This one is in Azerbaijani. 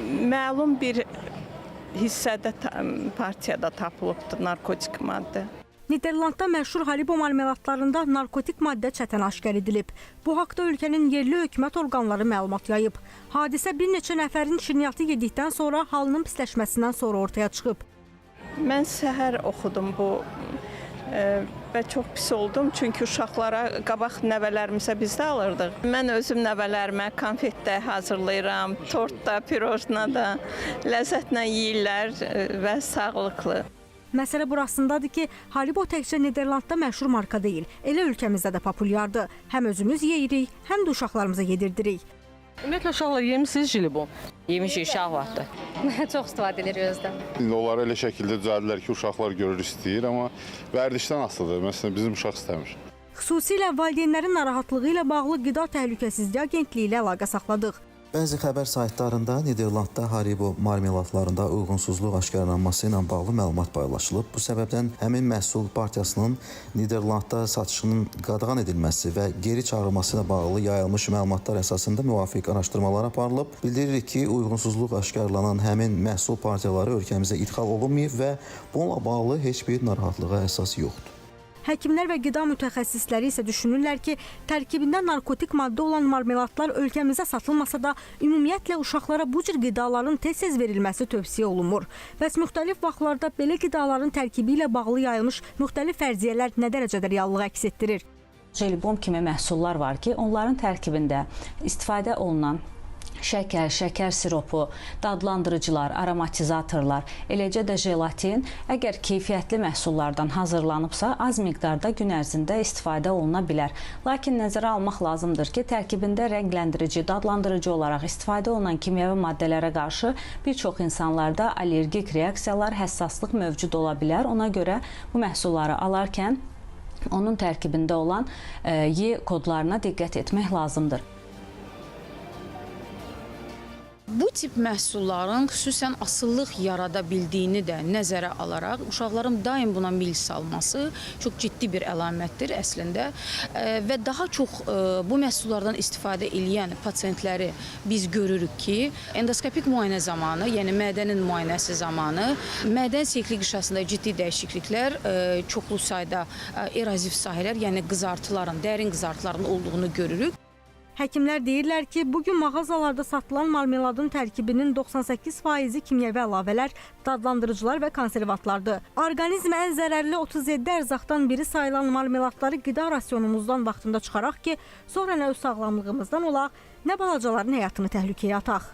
Məlum bir hissədə partiyada tapılıbdır narkotik maddə. Niderlandda məşhur Haribo marmeladlarında narkotik maddə çətən aşkar edilib. Bu haqda ölkənin yerli hökumət orqanları məlumat yayıb. Hadisə bir neçə nəfərin şirniyyatı yedikdən sonra halının pisləşməsindən sonra ortaya çıxıb. Mən səhər oxudum bu və çox pis oldum, çünki uşaqlara qabaq nəvələrimizə biz də alırdıq. Mən özüm nəvələrimə konfet də hazırlayıram, tort da, pirojna da ləzzətlə yeyirlər və sağlıqlı. Məsələ burasındadır ki, Haribo təkcə Niderlandda məşhur marka deyil, elə ölkəmizdə də populyardır. Həm özümüz yeyirik, həm də uşaqlarımıza yedirdirik. Ümumiyyətlə uşaqlar yemisiniz jilibon? Yemişik uşaq vaxtı. Çox istifadə edirik özdə. İndi onları elə şəkildə düzəldirlər ki, uşaqlar görür istəyir, amma vərdişdən asılıdır. Məsələn, bizim uşaq istəmir. Xüsusilə valideynlərin narahatlığı ilə bağlı Qida Təhlükəsizliyi Agentliyi ilə əlaqə saxladıq. Bəzi xəbər saytlarında Niderlandda Haribo marmeladlarında uyğunsuzluq aşkarlanması ilə bağlı məlumat paylaşılıb. Bu səbəbdən həmin məhsul partiyasının Niderlandda satışının qadağan edilməsi və geri çağırılması ilə bağlı yayılmış məlumatlar əsasında müvafiq araşdırmalar aparılıb. Bildiririk ki, uyğunsuzluq aşkarlanan həmin məhsul partiyaları ölkəmizə idxal olunmayıb və bununla bağlı heç bir narahatlığa əsas yoxdur. Həkimlər və qida mütəxəssisləri isə düşünürlər ki, tərkibində narkotik maddə olan marmeladlar ölkəmizə satılmasa da, ümumiyyətlə uşaqlara bu cür qidaların tez-tez verilməsi tövsiyə olunmur. Bəs müxtəlif vaxtlarda belə qidaların tərkibi ilə bağlı yayılmış müxtəlif fərziyyələr nə dərəcədə reallığı əks etdirir? Jelibon kimi məhsullar var ki, onların tərkibində istifadə olunan şəkər, şəkər siropu, dadlandırıcılar, aromatizatorlar, eləcə də jelatin əgər keyfiyyətli məhsullardan hazırlanıbsa, az miqdarda gün ərzində istifadə oluna bilər. Lakin nəzərə almaq lazımdır ki, tərkibində rəngləndirici, dadlandırıcı olaraq istifadə olunan kimyəvi maddələrə qarşı bir çox insanlarda allergik reaksiyalar, həssaslıq mövcud ola bilər. Ona görə bu məhsulları alarkən onun tərkibində olan Y kodlarına diqqət etmək lazımdır. Bu tip məhsulların xüsusən asılılıq yarada bildiyini də nəzərə alaraq uşaqların daim buna mil salması çox ciddi bir əlamətdir əslində və daha çox bu məhsullardan istifadə eləyən pasientləri biz görürük ki, endoskopik müayinə zamanı, yəni mədənin müayinəsi zamanı mədən seyikli qişasında ciddi dəyişikliklər, çoxlu sayda eroziv sahələr, yəni qızartıların, dərin qızartıların olduğunu görürük. Həkimlər deyirlər ki, bugün mağazalarda satılan marmeladın tərkibinin 98%-i kimyəvi əlavələr, dadlandırıcılar və konservantlardır. Orqanizmə ən zərərli 37 ərzaqdan biri sayılan marmeladları qida rasionumuzdan vaxtında çıxaraq ki, sonra nə öz sağlamlığımızdan olaq, nə balacaların həyatını təhlükəyə ataq.